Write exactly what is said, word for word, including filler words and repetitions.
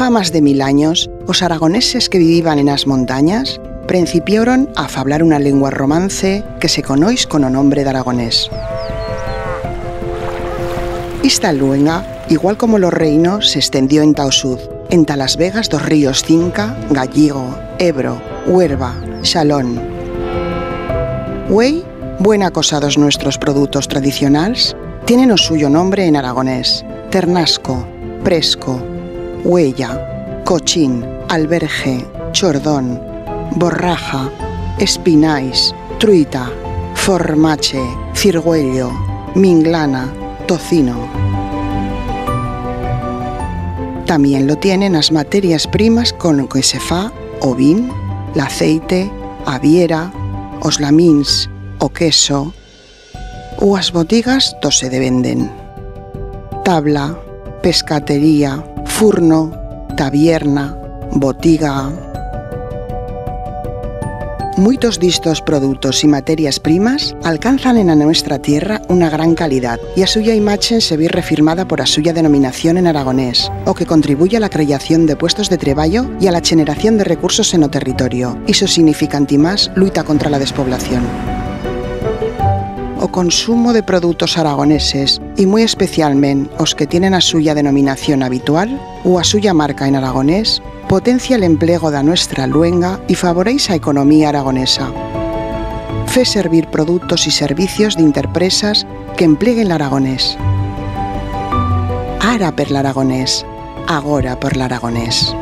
Fa mas de mil anyos, os aragoneses que viviban en as montanyas prencipioron a fablar una lengua romance que se conoix con o nombre d'aragonés. Ista luenga, igual como lo reino, s'estendió enta o sud, enta las vegas d'os ríos Cinca, Galligo, Ebro, Huerva, Xalón. Uei, buena cosa d'os nuestros produtos tradicionals tienen o suyo nombre en aragonés: ternasco, presco, huella, cochín, alberge, chordón, borraja, espinais, truita, formache, cirgüello, minglana, tocino. Tamién lo tienen as materias primas con que se fa o vin, l'aceite, a viera, os lamins, o queso, u as botigas do se devenden. Tabla, pescatería, furno, tabierna, botiga. Muitos d'istos produtos y materias primas alcanzan en a nuestra tierra una gran calidad y a suya imachen se ve refirmada por a suya denominación en aragonés, o que contribuye a la creación de puestos de treballo y a la cheneración de recursos en o territorio, y so significan timás luita contra la despoblación. O consumo de produtos aragoneses, y muit especialment os que tienen a suya denominación habitual u a suya marca en aragonés, potencia l'emplego d'a nuestra luenga y favoreix a economía aragonesa. Fer servir productos y servicios d'interpresas que empleguen l'aragonés. Ara per l'aragonés, agora per l'aragonés.